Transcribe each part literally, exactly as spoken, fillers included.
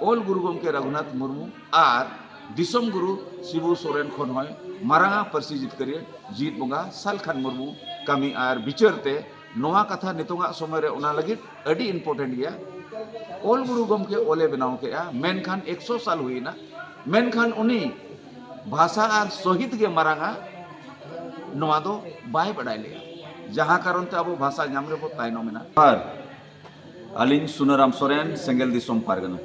ᱚᱞ ᱜᱩᱨᱩ ᱜᱚᱢᱠᱮ ᱨᱟᱹᱜᱷᱩᱱᱟᱛᱷ ᱢᱩᱨᱢᱩ ᱟᱨ ᱫᱤᱥᱚᱢ ᱜᱩᱨᱩ ᱥᱤᱵᱩ ᱥᱚᱨᱮᱱ ᱠᱷᱚᱱ ᱦᱚᱸᱭ ᱢᱟᱨᱟᱝᱟ ᱯᱟᱹᱨᱥᱤ ᱡᱤᱛᱠᱟᱹᱨᱤᱭᱟᱹ ᱡᱤᱛ ᱵᱚᱸᱜᱟ ᱥᱟᱞᱠᱷᱟᱱ ᱢᱩᱨᱢᱩ ᱠᱟᱹᱢᱤ ᱟᱨ ᱵᱤᱪᱟᱹᱨ ᱛᱮ ᱱᱚᱣᱟ ᱠᱟᱛᱷᱟ ᱱᱤᱛᱚᱝᱟᱜ ᱥᱚᱢᱚᱭ ᱨᱮ ᱚᱱᱟ ᱞᱟᱹᱜᱤᱫ ᱟᱹᱰᱤ important ᱜᱮᱭᱟ᱾ ᱚᱞ ᱜᱩᱨᱩ ᱜᱚᱢᱠᱮ ᱚᱞᱮ ᱵᱮᱱᱟᱣ ᱠᱮᱫᱼᱟ, ᱢᱮᱱᱠᱷᱟᱱ ᱮᱠᱥᱚ ᱥᱟᱞ ᱦᱩᱭᱮᱱᱟ, ᱢᱮᱱᱠᱷᱟᱱ ᱩᱱᱤ ᱵᱷᱟᱥᱟ ᱟᱨ ᱥᱚᱦᱤᱛ ᱜᱮ ᱢᱟᱨᱟᱝᱟ, ᱱᱚᱣᱟ ᱫᱚ ᱵᱟᱭ ᱵᱟᱰᱟᱭ ᱞᱮᱫᱼᱟ, ᱡᱟᱦᱟᱸ ᱠᱟᱨᱚᱱ ᱛᱮ ᱟᱵᱚ ᱵᱷᱟᱥᱟ ᱧᱟᱢ ᱨᱮᱵᱚ ᱛᱟᱭᱱᱚᱢ ᱮᱱᱟ᱾ ᱟᱨ ᱟᱹᱞᱤᱧ ᱥᱩᱱᱟᱹᱨᱟᱢ ᱥᱚᱨᱮᱱ, ᱥᱮᱸᱜᱮᱞ ᱫᱤᱥᱚᱢ ᱯᱟᱨᱜᱟᱱᱟ᱾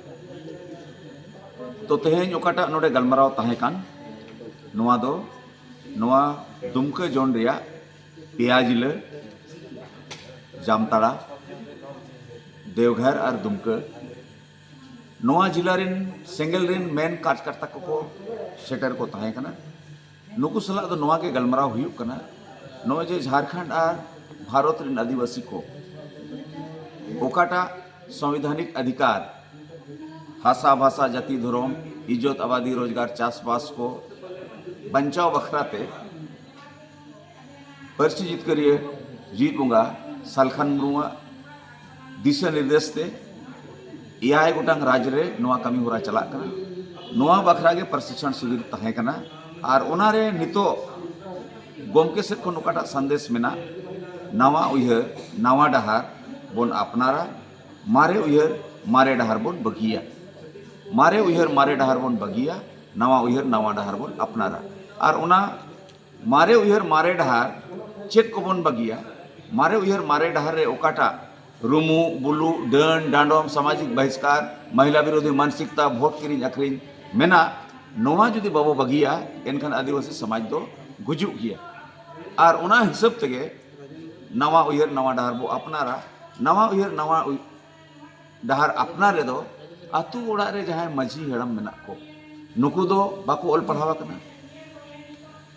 ᱛᱚ ᱛᱮᱦᱮᱧ ᱚᱠᱟᱴᱟᱜ ᱱᱚᱰᱮ ᱜᱟᱞᱢᱟᱨᱟᱣ ᱛᱟᱦᱮᱸ ᱠᱟᱱ, ᱱᱚᱣᱟ ᱫᱚ ᱱᱚᱣᱟ ᱫᱩᱢᱠᱟᱹ ᱡᱚᱱ ᱨᱮᱭᱟᱜ ᱯᱮᱭᱟ ᱡᱤᱞᱟᱹ, ᱡᱟᱢᱛᱟᱲᱟ, ᱫᱮᱣᱜᱷᱚᱨ ᱟᱨ ᱫᱩᱢᱠᱟᱹ, ᱱᱚᱣᱟ ᱡᱤᱞᱟ ᱨᱮᱱ ᱥᱮᱸᱜᱮᱞ ᱨᱮᱱ ᱢᱮᱱ ᱠᱟᱨᱡᱽᱠᱟᱨᱛᱟ ᱠᱚᱠᱚ ᱥᱮᱴᱮᱨ ᱠᱚ ᱛᱟᱦᱮᱸ ᱠᱟᱱᱟ᱾ ᱱᱩᱠᱩ ᱥᱟᱞᱟᱜ ᱫᱚ ᱱᱚᱣᱟ ᱜᱮ ᱜᱟᱞᱢᱟᱨᱟᱣ ᱦᱩᱭᱩᱜ ᱠᱟᱱᱟ, ᱱᱚᱜᱼᱚᱭ ᱡᱮ ᱡᱷᱟᱲᱠᱷᱚᱸᱰ ᱟᱨ ᱵᱷᱟᱨᱚᱛ ᱨᱮᱱ ᱟᱹᱫᱤᱵᱟᱹᱥᱤ ᱠᱚ ᱚᱠᱟᱴᱟᱜ ᱥᱚᱝᱵᱤᱫᱷᱟᱱᱤᱠ ᱚᱫᱷᱤᱠᱟᱨ, ᱦᱟᱥᱟ, ᱵᱷᱟᱥᱟ, ᱡᱟᱹᱛᱤ, ᱫᱷᱚᱨᱚᱢ, ᱤᱡᱽᱡᱚᱛ, ᱟᱵᱟᱫᱤ, ᱨᱳᱡᱽᱜᱟᱨ, ᱪᱟᱥᱵᱟᱥ ᱠᱚ ᱵᱟᱧᱪᱟᱣ ᱵᱟᱠᱷᱨᱟ ᱛᱮ ᱯᱟᱹᱨᱥᱤ ᱡᱤᱛᱠᱟᱹᱨᱤᱭᱟᱹ ᱡᱤᱛ ᱵᱚᱸᱜᱟ ᱥᱟᱞᱠᱷᱟᱱ ᱢᱩᱨᱢᱩᱣᱟᱜ ᱫᱤᱥᱟᱹ ᱱᱤᱨᱫᱮᱥ ᱛᱮ ᱮᱭᱟᱭ ᱜᱚᱴᱟᱝ ᱨᱟᱡᱽ ᱨᱮ ᱱᱚᱣᱟ ᱠᱟᱹᱢᱤ ᱦᱚᱨᱟ ᱪᱟᱞᱟᱜ ᱠᱟᱱᱟ᱾ ᱱᱚᱣᱟ ᱵᱟᱠᱷᱨᱟ ᱜᱮ ᱯᱨᱚᱥᱤᱠᱷᱚᱱ ᱥᱤᱵᱤᱨ ᱛᱟᱦᱮᱸ ᱠᱟᱱᱟ ᱟᱨ ᱚᱱᱟᱨᱮ ᱱᱤᱛᱚᱜ ᱜᱚᱢᱠᱮ ᱥᱮᱫ ᱠᱷᱚᱱ ᱚᱠᱟᱴᱟᱜ ᱥᱟᱸᱫᱮᱥ ᱢᱮᱱᱟᱜ, ᱱᱟᱣᱟ ᱩᱭᱦᱟᱹᱨ, ᱱᱟᱣᱟ ᱰᱟᱦᱟᱨ ᱵᱚᱱ ᱟᱯᱱᱟᱨᱟ, ᱢᱟᱨᱮ ᱩᱭᱦᱟᱹᱨ, ᱢᱟᱨᱮ ᱰᱟᱦᱟᱨ ᱵᱚᱱ ᱵᱟᱹᱜᱤᱭᱟ, ᱢᱟᱨᱮ ᱩᱭᱦᱟᱹᱨ, ᱢᱟᱨᱮ ᱰᱟᱦᱟᱨ ᱵᱚᱱ ᱵᱟᱹᱜᱤᱭᱟ, ᱱᱟᱣᱟ ᱩᱭᱦᱟᱹᱨ, ᱱᱟᱣᱟ ᱰᱟᱦᱟᱨ ᱵᱚᱱ ᱟᱯᱱᱟᱨᱟ᱾ ᱟᱨ ᱚᱱᱟ ᱢᱟᱨᱮ ᱩᱭᱦᱟᱹᱨ, ᱢᱟᱨᱮ ᱰᱟᱦᱟᱨ ᱪᱮᱫ ᱠᱚᱵᱚᱱ ᱵᱟᱹᱜᱤᱭᱟ? ᱢᱟᱨᱮ ᱩᱭᱦᱟᱹᱨ, ᱢᱟᱨᱮ ᱰᱟᱦᱟᱨ ᱨᱮ ᱚᱠᱟᱴᱟᱜ ᱨᱩᱢᱩᱜ, ᱵᱩᱞᱩᱜ, ᱰᱟᱹᱱ, ᱰᱟᱸᱰᱚᱢ, ᱥᱟᱢᱟᱡᱤᱠ ᱵᱟᱦᱤᱥᱠᱟᱨ, ᱢᱟᱦᱤᱞᱟ ᱵᱤᱨᱳᱫᱷᱤ ᱢᱟᱱᱥᱤᱠᱛᱟ, ᱵᱷᱳᱴ ᱠᱤᱨᱤᱧ ᱟᱹᱠᱷᱨᱤᱧ ᱢᱮᱱᱟᱜ, ᱱᱚᱣᱟ ᱡᱩᱫᱤ ᱵᱟᱵᱚ ᱵᱟᱹᱜᱤᱭᱟ, ᱮᱱᱠᱷᱟᱱ ᱟᱹᱫᱤᱵᱟᱹᱥᱤ ᱥᱚᱢᱟᱡᱽ ᱫᱚ ᱜᱩᱡᱩᱜ ᱜᱮᱭᱟ᱾ ᱟᱨ ᱚᱱᱟ ᱦᱤᱥᱟᱹᱵ ᱛᱮᱜᱮ ᱱᱟᱣᱟ ᱩᱭᱦᱟᱹᱨ, ᱱᱟᱣᱟ ᱰᱟᱦᱟᱨ ᱵᱚ ᱟᱯᱱᱟᱨᱟ᱾ ᱱᱟᱣᱟ ᱩᱭᱦᱟᱹᱨ, ᱱᱟᱣᱟ ᱩᱭ-, ᱰᱟᱦᱟᱨ ᱟᱯᱱᱟᱨ ᱨᱮᱫᱚ ᱟᱹᱛᱩ ᱚᱲᱟᱜ ᱨᱮ ᱡᱟᱦᱟᱸᱭ ᱢᱟᱹᱡᱷᱤ ᱦᱟᱲᱟᱢ ᱢᱮᱱᱟᱜ ᱠᱚ, ᱱᱩᱠᱩ ᱫᱚ ᱵᱟᱠᱚ ᱚᱞ ᱯᱟᱲᱦᱟᱣ ᱟᱠᱟᱱᱟ᱾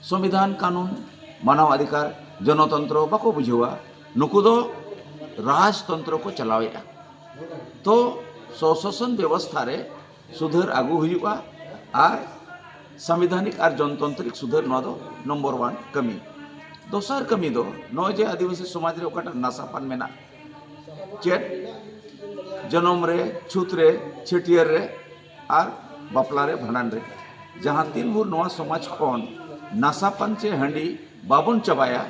ᱥᱚᱝᱵᱤᱫᱷᱟᱱ, ᱠᱟᱹᱱᱩᱱ, ᱢᱟᱱᱟᱣ ᱚᱫᱷᱤᱠᱟᱨ, ᱡᱚᱱᱚᱛᱚᱱᱛᱨᱚ ᱵᱟᱠᱚ ᱵᱩᱡᱷᱟᱹᱣᱟ᱾ ᱱᱩᱠᱩ ᱫᱚ ᱨᱟᱡᱽᱛᱚᱱᱛᱨᱚ ᱠᱚ ᱪᱟᱞᱟᱣᱮᱫᱼᱟ᱾ ᱛᱚ ᱥᱚᱥᱟᱥᱚᱱ ᱵᱮᱵᱚᱥᱛᱷᱟ ᱨᱮ ᱥᱩᱫᱷᱟᱹᱨ ᱟᱹᱜᱩ ᱦᱩᱭᱩᱜᱼᱟ ᱟᱨ ᱥᱟᱝᱵᱤᱫᱷᱟᱱᱤᱠ ᱟᱨ ᱡᱚᱱᱛᱚᱱᱛᱨᱤᱠ ᱥᱩᱫᱷᱟᱹᱨ, ᱱᱚᱣᱟ ᱫᱚ ᱱᱚᱢᱵᱚᱨ ᱚᱣᱟᱱ ᱠᱟᱹᱢᱤ᱾ ᱫᱚᱥᱟᱨ ᱠᱟᱹᱢᱤ ᱫᱚ ᱱᱚᱜᱼᱚᱭ ᱡᱮ ᱟᱹᱫᱤᱵᱟᱹᱥᱤ ᱥᱚᱢᱟᱡᱽ ᱨᱮ ᱚᱠᱟᱴᱟᱜ ᱱᱟᱥᱟᱯᱟᱱ ᱢᱮᱱᱟᱜ, ᱪᱮᱫ ᱡᱚᱱᱚᱢ ᱨᱮ, ᱪᱷᱩᱛ ᱨᱮ, ᱪᱷᱟᱹᱴᱭᱟᱹᱨ ᱨᱮ ᱟᱨ ᱵᱟᱯᱞᱟ ᱨᱮ, ᱵᱷᱟᱸᱰᱟᱱ ᱨᱮ᱾ ᱡᱟᱦᱟᱸ ᱛᱤᱱ ᱵᱷᱳᱨ ᱱᱚᱣᱟ ᱥᱚᱢᱟᱡᱽ ᱠᱷᱚᱱ ᱱᱟᱥᱟ ᱯᱟᱱ ᱪᱮ ᱦᱟᱺᱰᱤ ᱵᱟᱵᱚᱱ ᱪᱟᱵᱟᱭᱟ,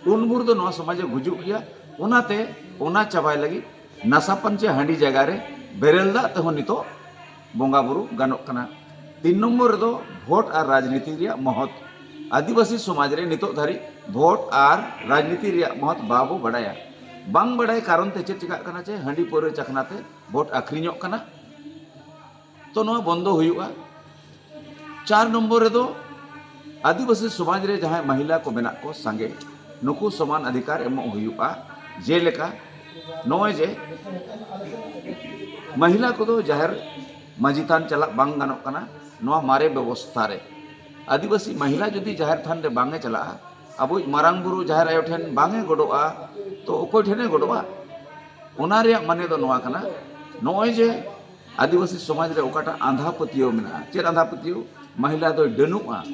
ᱩᱱ ᱵᱷᱳᱨ ᱫᱚ ᱱᱚᱣᱟ ᱥᱚᱢᱟᱡᱽ ᱮ ᱜᱩᱡᱩᱜ ᱜᱮᱭᱟ᱾ ᱚᱱᱟᱛᱮ ᱚᱱᱟ ᱪᱟᱵᱟᱭ ᱞᱟᱹᱜᱤᱫ ᱱᱟᱥᱟ ᱯᱟᱱ ᱪᱮ ᱦᱟᱺᱰᱤ ᱡᱟᱭᱜᱟ ᱨᱮ ᱵᱮᱨᱮᱞ ᱫᱟᱜ ᱛᱮᱦᱚᱸ ᱱᱤᱛᱚᱜ ᱵᱚᱸᱜᱟ ᱵᱩᱨᱩ ᱜᱟᱱᱚᱜ ᱠᱟᱱᱟ᱾ ᱛᱤᱱ ᱱᱚᱢᱵᱚᱨ ᱨᱮᱫᱚ ᱵᱷᱳᱴ ᱟᱨ ᱨᱟᱡᱽᱱᱤᱛᱤ ᱨᱮᱭᱟᱜ ᱢᱚᱦᱚᱛ᱾ ᱟᱹᱫᱤᱵᱟᱹᱥᱤ ᱥᱚᱢᱟᱡᱽ ᱨᱮ ᱱᱤᱛᱚᱜ ᱫᱷᱟᱹᱨᱤᱡ ᱵᱷᱳᱴ ᱟᱨ ᱨᱟᱡᱽᱱᱤᱛᱤ ᱨᱮᱭᱟᱜ ᱢᱚᱦᱚᱛ ᱵᱟᱵᱚ ᱵᱟᱰᱟᱭᱟ᱾ ᱵᱟᱝ ᱵᱟᱰᱟᱭ ᱠᱟᱨᱚᱱ ᱛᱮ ᱪᱮᱫ ᱪᱤᱠᱟᱜ ᱠᱟᱱᱟ ᱪᱮ ᱦᱟᱺᱰᱤ ᱯᱟᱹᱣᱨᱟᱹ ᱪᱟᱠᱷᱱᱟ ᱛᱮ ᱵᱷᱳᱴ ᱟᱹᱠᱷᱨᱤᱧᱚᱜ ᱠᱟᱱᱟ᱾ ᱛᱚ ᱱᱚᱣᱟ ᱵᱚᱱᱫᱚ ᱦᱩᱭᱩᱜᱼᱟ᱾ ᱪᱟᱨ ᱱᱚᱢᱵᱚᱨ ᱨᱮᱫᱚ ᱟᱹᱫᱤᱵᱟᱹᱥᱤ ᱥᱚᱢᱟᱡᱽ ᱨᱮ ᱡᱟᱦᱟᱸᱭ ᱢᱟᱦᱤᱞᱟ ᱠᱚ ᱢᱮᱱᱟᱜ ᱠᱚ ᱥᱟᱸᱜᱮ, ᱱᱩᱠᱩ ᱥᱚᱢᱟᱱ ᱚᱫᱷᱤᱠᱟᱨ ᱮᱢᱚᱜ ᱦᱩᱭᱩᱜᱼᱟ᱾ ᱡᱮᱞᱮᱠᱟ ᱱᱚᱜᱼᱚᱭ ᱡᱮ ᱢᱟᱦᱤᱞᱟ ᱠᱚᱫᱚ ᱡᱟᱦᱮᱨ ᱢᱟᱹᱡᱷᱤ ᱛᱷᱟᱱ ᱪᱟᱞᱟᱜ ᱵᱟᱝ ᱜᱟᱱᱚᱜ ᱠᱟᱱᱟ, ᱱᱚᱣᱟ ᱢᱟᱨᱮ ᱵᱮᱵᱚᱥᱛᱷᱟ ᱨᱮ᱾ ᱟᱹᱫᱤᱵᱟᱹᱥᱤ ᱢᱟᱦᱤᱞᱟ ᱡᱩᱫᱤ ᱡᱟᱦᱮᱨ ᱛᱷᱟᱱ ᱨᱮ ᱵᱟᱝ ᱮ ᱪᱟᱞᱟᱜᱼᱟ, ᱟᱵᱚᱭᱤᱡ ᱢᱟᱨᱟᱝ ᱵᱩᱨᱩ ᱡᱟᱦᱮᱨ ᱟᱭᱳ ᱴᱷᱮᱱ ᱵᱟᱝ ᱮ ᱜᱚᱰᱚᱜᱼᱟ, ᱛᱚ ᱚᱠᱚᱭ ᱴᱷᱮᱱ ᱮ ᱜᱚᱰᱚᱜᱼᱟ? ᱚᱱᱟ ᱨᱮᱭᱟᱜ ᱢᱟᱱᱮ ᱫᱚ ᱱᱚᱣᱟ ᱠᱟᱱᱟ, ᱱᱚᱜᱼᱚᱭ ᱡᱮ ᱟᱹᱫᱤᱵᱟᱹᱥᱤ ᱥᱚᱢᱟᱡᱽ ᱨᱮ ᱚᱠᱟᱴᱟᱜ ᱟᱸᱫᱷᱟ ᱯᱟᱹᱛᱭᱟᱹᱣ ᱢᱮᱱᱟᱜᱼᱟ᱾ ᱪᱮᱫ ᱟᱸᱫᱷᱟ ᱯᱟᱹᱛᱭᱟᱹᱣ? ᱢᱟᱦᱤᱞᱟ ᱫᱚᱭ ᱰᱟᱹᱱᱩᱜᱼᱟ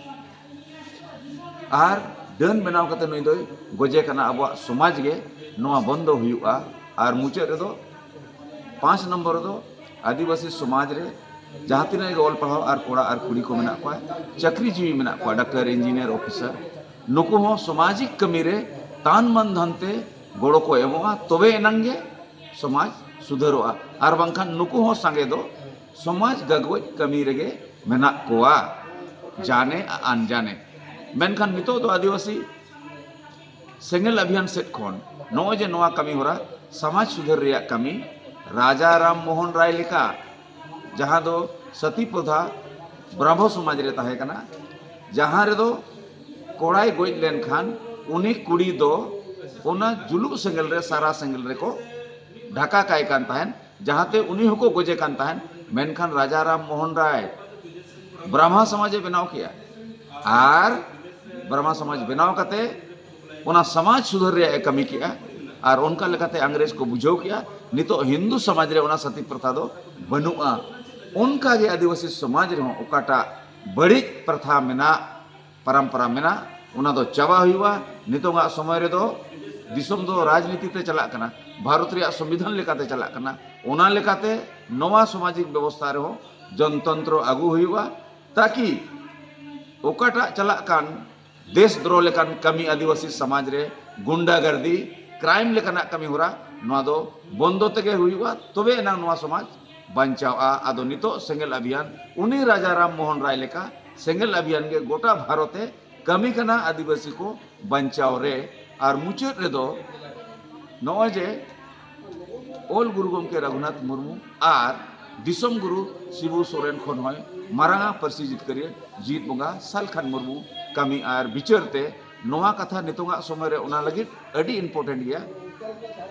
ᱟᱨ ᱰᱟᱹᱱ ᱵᱮᱱᱟᱣ ᱠᱟᱛᱮ ᱱᱩᱭ ᱫᱚᱭ ᱜᱚᱡᱮ ᱠᱟᱱᱟ ᱟᱵᱚᱣᱟᱜ ᱥᱚᱢᱟᱡᱽ ᱜᱮ᱾ ᱱᱚᱣᱟ ᱵᱚᱱᱫᱚ ᱦᱩᱭᱩᱜᱼᱟ᱾ ᱟᱨ ᱢᱩᱪᱟᱹᱫ ᱨᱮᱫᱚ ᱯᱟᱸᱪ ᱱᱚᱢᱵᱚᱨ ᱨᱮᱫᱚ ᱟᱹᱫᱤᱵᱟᱹᱥᱤ ᱥᱚᱢᱟᱡᱽ ᱨᱮ ᱡᱟᱦᱟᱸ ᱛᱤᱱᱟᱹᱜ ᱜᱮ ᱚᱞ ᱯᱟᱲᱦᱟᱣ ᱟᱨ ᱠᱚᱲᱟ ᱟᱨ ᱠᱩᱲᱤ ᱠᱚ ᱢᱮᱱᱟᱜ ᱠᱚᱣᱟ, ᱪᱟᱹᱠᱨᱤ ᱡᱤᱣᱤ ᱢᱮᱱᱟᱜ ᱠᱚᱣᱟ, ᱰᱟᱠᱛᱟᱨ, ᱤᱧᱡᱤᱱᱤᱭᱟᱨ, ᱚᱯᱷᱤᱥᱟᱨ, ᱱᱩᱠᱩ ᱦᱚᱸ ᱥᱟᱢᱟᱡᱤᱠ ᱠᱟᱹᱢᱤ ᱨᱮ ᱛᱟᱱ ᱢᱟᱱ ᱫᱷᱟᱱ ᱛᱮ ᱜᱚᱲᱚ ᱠᱚ ᱮᱢᱚᱜᱼᱟ, ᱛᱚᱵᱮ ᱮᱱᱟᱝ ᱜᱮ ᱥᱚᱢᱟᱡᱽ ᱥᱩᱫᱷᱟᱹᱨᱚᱜᱼᱟ᱾ ᱟᱨ ᱵᱟᱝᱠᱷᱟᱱ ᱱᱩᱠᱩ ᱦᱚᱸ ᱥᱟᱸᱜᱮ ᱫᱚ ᱥᱚᱢᱟᱡᱽ ᱜᱟᱜᱚᱡ ᱠᱟᱹᱢᱤ ᱨᱮᱜᱮ ᱢᱮᱱᱟᱜ ᱠᱚᱣᱟ, ᱡᱟᱱᱮ ᱟᱱᱡᱟᱱᱮ᱾ ᱢᱮᱱᱠᱷᱟᱱ ᱱᱤᱛᱚᱜ ᱫᱚ ᱟᱹᱫᱤᱵᱟᱹᱥᱤ ᱥᱮᱸᱜᱮᱞ ᱚᱵᱷᱤᱭᱟᱱ ᱥᱮᱫ ᱠᱷᱚᱱ ᱱᱚᱜᱼᱚᱭ ᱡᱮ ᱱᱚᱣᱟ ᱠᱟᱹᱢᱤ ᱦᱚᱨᱟ, ᱥᱚᱢᱟᱡᱽ ᱥᱩᱫᱷᱟᱹᱨ ᱨᱮᱭᱟᱜ ᱠᱟᱹᱢᱤ, ᱨᱟᱡᱟ ᱨᱟᱢ ᱢᱳᱦᱚᱱ ᱨᱟᱭ ᱞᱮᱠᱟ, ᱡᱟᱦᱟᱸ ᱫᱚ ᱥᱟᱛᱤ ᱯᱨᱚᱛᱷᱟ ᱵᱨᱟᱦᱢᱚ ᱥᱚᱢᱟᱡᱽ ᱨᱮ ᱛᱟᱦᱮᱸ ᱠᱟᱱᱟ, ᱡᱟᱦᱟᱸ ᱨᱮᱫᱚ ᱠᱚᱲᱟᱭ ᱜᱚᱡ ᱞᱮᱱᱠᱷᱟᱱ ᱩᱱᱤ ᱠᱩᱲᱤ ᱫᱚ ᱚᱱᱟ ᱡᱩᱞᱩᱜ ᱥᱮᱸᱜᱮᱞ ᱨᱮ, ᱥᱟᱨᱟ ᱥᱮᱸᱜᱮᱞ ᱨᱮᱠᱚ ᱰᱷᱟᱠᱟ ᱠᱟᱭ ᱠᱟᱱ ᱛᱟᱦᱮᱸᱱ, ᱡᱟᱦᱟᱸᱛᱮ ᱩᱱᱤ ᱦᱚᱸᱠᱚ ᱜᱚᱡᱮ ᱠᱟᱱ ᱛᱟᱦᱮᱸᱱ᱾ ᱢᱮᱱᱠᱷᱟᱱ ᱨᱟᱡᱟ ᱨᱟᱢ ᱢᱳᱦᱚᱱ ᱨᱟᱭ ᱵᱨᱟᱦᱢᱟ ᱥᱚᱢᱟᱡᱽ ᱮ ᱵᱮᱱᱟᱣ ᱠᱮᱜᱼᱟ, ᱟᱨ ᱵᱨᱟᱦᱢᱟ ᱥᱚᱢᱟᱡᱽ ᱵᱮᱱᱟᱣ ᱠᱟᱛᱮ ᱚᱱᱟ ᱥᱚᱢᱟᱡᱽ ᱥᱩᱫᱷᱟᱹᱨ ᱨᱮᱭᱟᱜ ᱮ ᱠᱟᱹᱢᱤ ᱠᱮᱜᱼᱟ᱾ ᱟᱨ ᱚᱱᱠᱟ ᱞᱮᱠᱟᱛᱮ ᱤᱝᱨᱮᱡᱽ ᱠᱚ ᱵᱩᱡᱷᱟᱹᱣ ᱠᱮᱜᱼᱟ, ᱱᱤᱛᱚᱜ ᱦᱤᱱᱫᱩ ᱥᱚᱢᱟᱡᱽ ᱨᱮ ᱚᱱᱟ ᱥᱟᱛᱤ ᱯᱨᱚᱛᱷᱟ ᱫᱚ ᱵᱟᱹᱱᱩᱜᱼᱟ᱾ ᱚᱱᱠᱟ ᱜᱮ ᱟᱹᱫᱤᱵᱟᱹᱥᱤ ᱥᱚᱢᱟᱡᱽ ᱨᱮᱦᱚᱸ ᱚᱠᱟᱴᱟᱜ ᱵᱟᱹᱲᱤᱡ ᱯᱨᱚᱛᱷᱟ ᱢᱮᱱᱟᱜ, ᱯᱚᱨᱚᱢᱯᱚᱨᱟ ᱢᱮᱱᱟᱜ, ᱚᱱᱟ ᱫᱚ ᱪᱟᱵᱟ ᱦᱩᱭᱩᱜᱼᱟ᱾ ᱱᱤᱛᱚᱝᱟᱜ ᱥᱚᱢᱚᱭ ᱨᱮᱫᱚ ᱫᱤᱥᱚᱢ ᱫᱚ ᱨᱟᱡᱽᱱᱤᱛᱤ ᱛᱮ ᱪᱟᱞᱟᱜ ᱠᱟᱱᱟ᱾ ᱵᱷᱟᱨᱚᱛ ᱨᱮᱭᱟᱜ ᱥᱚᱝᱵᱤᱫᱷᱟᱱ ᱞᱮᱠᱟᱛᱮ ᱪᱟᱞᱟᱜ ᱠᱟᱱᱟ, ᱚᱱᱟ ᱞᱮᱠᱟᱛᱮ ᱱᱚᱣᱟ ᱥᱟᱢᱟᱡᱤᱠ ᱵᱮᱵᱚᱥᱛᱷᱟ ᱨᱮᱦᱚᱸ ᱡᱚᱱᱛᱚᱱᱛᱨᱚ ᱟᱹᱜᱩ ᱦᱩᱭᱩᱜᱼᱟ, ᱛᱟᱠᱤ ᱚᱠᱟᱴᱟᱜ ᱪᱟᱞᱟᱜ ᱠᱟᱱ ᱫᱮᱥ ᱫᱨᱳᱦ ᱞᱮᱠᱟᱱ ᱠᱟᱹᱢᱤ ᱟᱹᱫᱤᱵᱟᱹᱥᱤ ᱥᱚᱢᱟᱡᱽ ᱨᱮ ᱜᱩᱱᱰᱟᱜᱟᱨᱫᱤ, ᱠᱨᱟᱭᱤᱢ ᱞᱮᱠᱟᱱᱟᱜ ᱠᱟᱹᱢᱤ ᱦᱚᱨᱟ, ᱱᱚᱣᱟ ᱫᱚ ᱵᱚᱱᱫᱚ ᱛᱮᱜᱮ ᱦᱩᱭᱩᱜᱼᱟ, ᱛᱚᱵᱮ ᱮᱱᱟᱝ ᱱᱚᱣᱟ ᱥᱚᱢᱟᱡᱽ ᱵᱟᱧᱪᱟᱣᱜᱼᱟ᱾ ᱟᱫᱚ ᱱᱤᱛᱚᱜ ᱥᱮᱸᱜᱮᱞ ᱚᱵᱷᱤᱭᱟᱱ ᱩᱱᱤ ᱨᱟᱡᱟ ᱨᱟᱢ ᱢᱳᱦᱚᱱ ᱨᱟᱭ ᱞᱮᱠᱟ ᱥᱮᱸᱜᱮᱞ ᱚᱵᱷᱤᱭᱟᱱ ᱜᱮ ᱜᱚᱴᱟ ᱵᱷᱟᱨᱚᱛ ᱮ ᱠᱟᱹᱢᱤ ᱠᱟᱱᱟ ᱟᱹᱫᱤᱵᱟᱹᱥᱤ ᱠᱚ ᱵᱟᱧᱪᱟᱣ ᱨᱮ᱾ ᱟᱨ ᱢᱩᱪᱟᱹᱫ ᱨᱮᱫᱚ ᱱᱚᱜᱼᱚᱭ ᱡᱮ ᱚᱞ ᱜᱩᱨᱩ ᱜᱚᱢᱠᱮ ᱨᱟᱹᱜᱷᱩᱱᱟᱛᱷ ᱢᱩᱨᱢᱩ ᱟᱨ ᱫᱤᱥᱚᱢ ᱜᱩᱨᱩ ᱥᱤᱵᱩ ᱥᱚᱨᱮᱱ ᱠᱷᱚᱱ ᱦᱚᱸᱭ ᱢᱟᱨᱟᱝᱟ ᱯᱟᱹᱨᱥᱤ ᱡᱤᱛᱠᱟᱹᱨᱤᱭᱟᱹ ᱡᱤᱛ ᱵᱚᱸᱜᱟ ᱥᱟᱞᱠᱷᱟᱱ ᱢᱩᱨᱢᱩ ᱠᱟᱹᱢᱤ ᱟᱨ ᱵᱤᱪᱟᱹᱨ ᱛᱮ ᱱᱚᱣᱟ ᱠᱟᱛᱷᱟ ᱱᱤᱛᱚᱝᱟᱜ ᱥᱚᱢᱚᱭ ᱨᱮ ᱚᱱᱟ ᱞᱟᱹᱜᱤᱫ ᱟᱹᱰᱤ important ᱜᱮᱭᱟ᱾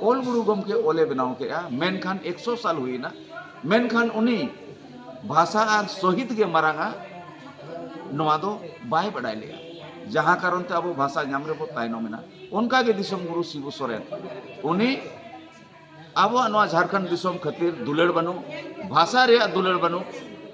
ᱚᱞ ᱜᱩᱨᱩ ᱜᱚᱢᱠᱮ ᱚᱞᱮ ᱵᱮᱱᱟᱣ ᱠᱮᱜᱼᱟ, ᱢᱮᱱᱠᱷᱟᱱ ᱮᱠᱥᱚ ᱥᱟᱞ ᱦᱩᱭᱮᱱᱟ, ᱢᱮᱱᱠᱷᱟᱱ ᱩᱱᱤ ᱵᱷᱟᱥᱟ ᱟᱨ ᱥᱚᱦᱤᱛ ᱜᱮ ᱢᱟᱨᱟᱝᱟ, ᱱᱚᱣᱟ ᱫᱚ ᱵᱟᱭ ᱵᱟᱰᱟᱭ ᱞᱮᱜᱼᱟ, ᱡᱟᱦᱟᱸ ᱠᱟᱨᱚᱱ ᱛᱮ ᱟᱵᱚ ᱵᱷᱟᱥᱟ ᱧᱟᱢ ᱨᱮᱵᱚ ᱛᱟᱭᱱᱚᱢ ᱮᱱᱟ᱾ ᱚᱱᱠᱟ ᱜᱮ ᱫᱤᱥᱚᱢ ᱜᱩᱨᱩ ᱥᱤᱵᱩ ᱥᱚᱨᱮᱱ, ᱩᱱᱤ ᱟᱵᱚᱣᱟᱜ ᱱᱚᱣᱟ ᱡᱷᱟᱲᱠᱷᱚᱸᱰ ᱫᱤᱥᱚᱢ ᱠᱷᱟᱹᱛᱤᱨ ᱫᱩᱞᱟᱹᱲ ᱵᱟᱹᱱᱩᱜ, ᱵᱷᱟᱥᱟ ᱨᱮᱭᱟᱜ ᱫᱩᱞᱟᱹᱲ ᱵᱟᱹᱱᱩᱜ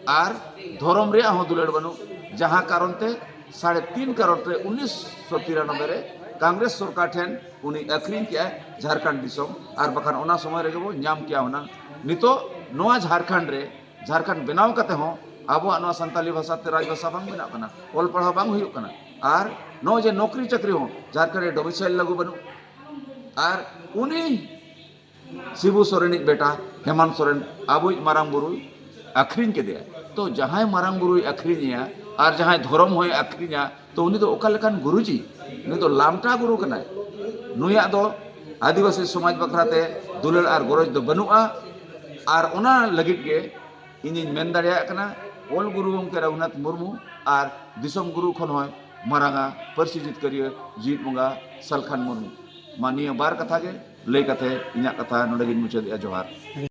ᱟᱨ ᱫᱷᱚᱨᱚᱢ ᱨᱮᱭᱟᱜ ᱦᱚᱸ ᱫᱩᱞᱟᱹᱲ ᱵᱟᱹᱱᱩᱜ, ᱡᱟᱦᱟᱸ ᱠᱟᱨᱚᱱ ᱛᱮ ᱥᱟᱲᱮ ᱛᱤᱱ ᱠᱟᱨᱚᱱ ᱨᱮ ᱩᱱᱤᱥᱥᱚ ᱛᱤᱨᱟᱱᱚᱵᱵᱳᱭ ᱨᱮ ᱠᱚᱝᱜᱨᱮᱥ ᱥᱚᱨᱠᱟᱨ ᱴᱷᱮᱱ ᱩᱱᱤ ᱟᱹᱠᱷᱨᱤᱧ ᱠᱮᱜᱼᱟᱭ ᱡᱷᱟᱲᱠᱷᱚᱸᱰ ᱫᱤᱥᱚᱢ, ᱟᱨ ᱵᱟᱠᱷᱟᱱ ᱚᱱᱟ ᱥᱚᱢᱚᱭ ᱨᱮᱜᱮ ᱵᱚ ᱧᱟᱢ ᱠᱮᱭᱟ ᱦᱩᱱᱟᱹᱝ᱾ ᱱᱤᱛᱚᱜ ᱱᱚᱣᱟ ᱡᱷᱟᱲᱠᱷᱚᱸᱰ ᱨᱮ, ᱡᱷᱟᱲᱠᱷᱚᱸᱰ ᱵᱮᱱᱟᱣ ᱠᱟᱛᱮ ᱦᱚᱸ ᱟᱵᱚᱣᱟᱜ ᱱᱚᱣᱟ ᱥᱟᱱᱛᱟᱞᱤ ᱵᱷᱟᱥᱟ ᱛᱮ ᱨᱟᱡᱽ ᱵᱷᱟᱥᱟ ᱵᱟᱝ ᱵᱮᱱᱟᱜ ᱠᱟᱱᱟ, ᱚᱞ ᱯᱟᱲᱦᱟᱣ ᱵᱟᱝ ᱦᱩᱭᱩᱜ ᱠᱟᱱᱟ, ᱟᱨ ᱱᱚᱜᱼᱚᱭ ᱡᱮ ᱱᱚᱠᱨᱤ ᱪᱟᱹᱠᱨᱤ ᱦᱚᱸ ᱡᱷᱟᱲᱠᱷᱚᱸᱰ ᱨᱮ domicile ᱞᱟᱹᱜᱩ ᱵᱟᱹᱱᱩᱜ, ᱟᱨ ᱩᱱᱤ ᱥᱤᱵᱩ ᱥᱚᱨᱮᱱᱤᱡ ᱵᱮᱴᱟ ᱦᱮᱢᱟᱱᱛ ᱥᱚᱨᱮᱱ ᱟᱵᱚᱭᱤᱡ ᱢᱟᱨᱟᱝ ᱵᱩᱨᱩᱭ ᱟᱹᱠᱷᱨᱤᱧ ᱠᱮᱫᱮᱭᱟ᱾ ᱛᱚ ᱡᱟᱦᱟᱸᱭ ᱢᱟᱨᱟᱝ ᱵᱩᱨᱩᱭ ᱟᱹᱠᱷᱨᱤᱧᱮᱭᱟ ᱟᱨ ᱡᱟᱦᱟᱸᱭ ᱫᱷᱚᱨᱚᱢ ᱦᱚᱸᱭ ᱟᱹᱠᱷᱨᱤᱧᱟ, ᱛᱚ ᱩᱱᱤ ᱫᱚ ᱚᱠᱟ ᱞᱮᱠᱟᱱ ᱜᱩᱨᱩᱡᱤ? ᱱᱩᱭ ᱫᱚ ᱞᱟᱢᱴᱟ ᱜᱩᱨᱩ ᱠᱟᱱᱟᱭ᱾ ᱱᱩᱭᱟᱜ ᱫᱚ ᱟᱹᱫᱤᱵᱟᱹᱥᱤ ᱥᱚᱢᱟᱡᱽ ᱵᱟᱠᱷᱨᱟ ᱛᱮ ᱫᱩᱞᱟᱹᱲ ᱟᱨ ᱜᱚᱨᱚᱡᱽ ᱫᱚ ᱵᱟᱹᱱᱩᱜᱼᱟ᱾ ᱟᱨ ᱚᱱᱟ ᱞᱟᱹᱜᱤᱫ ᱜᱮ ᱤᱧᱤᱧ ᱢᱮᱱ ᱫᱟᱲᱮᱭᱟᱜ ᱠᱟᱱᱟ, ᱚᱞ ᱜᱩᱨᱩ ᱜᱚᱢᱠᱮ ᱨᱟᱹᱜᱷᱩᱱᱟᱛᱷ ᱢᱩᱨᱢᱩ ᱟᱨ ᱫᱤᱥᱚᱢ ᱜᱩᱨᱩ ᱠᱷᱚᱱ ᱦᱚᱸᱭ ᱢᱟᱨᱟᱝᱟ ᱯᱟᱹᱨᱥᱤ ᱡᱤᱛᱠᱟᱹᱨᱤᱭᱟᱹ ᱡᱤᱣᱤᱫ ᱵᱚᱸᱜᱟ ᱥᱟᱞᱠᱷᱟᱱ ᱢᱩᱨᱢᱩ᱾ ᱢᱟ ᱱᱤᱭᱟᱹ ᱵᱟᱨ ᱠᱟᱛᱷᱟ ᱜᱮ ᱞᱟᱹᱭ ᱠᱟᱛᱮ ᱤᱧᱟᱹᱜ ᱠᱟᱛᱷᱟ ᱱᱚᱰᱮ ᱜᱤᱧ ᱢᱩᱪᱟᱹᱫᱮᱜᱼᱟ᱾ ᱡᱚᱦᱟᱨ᱾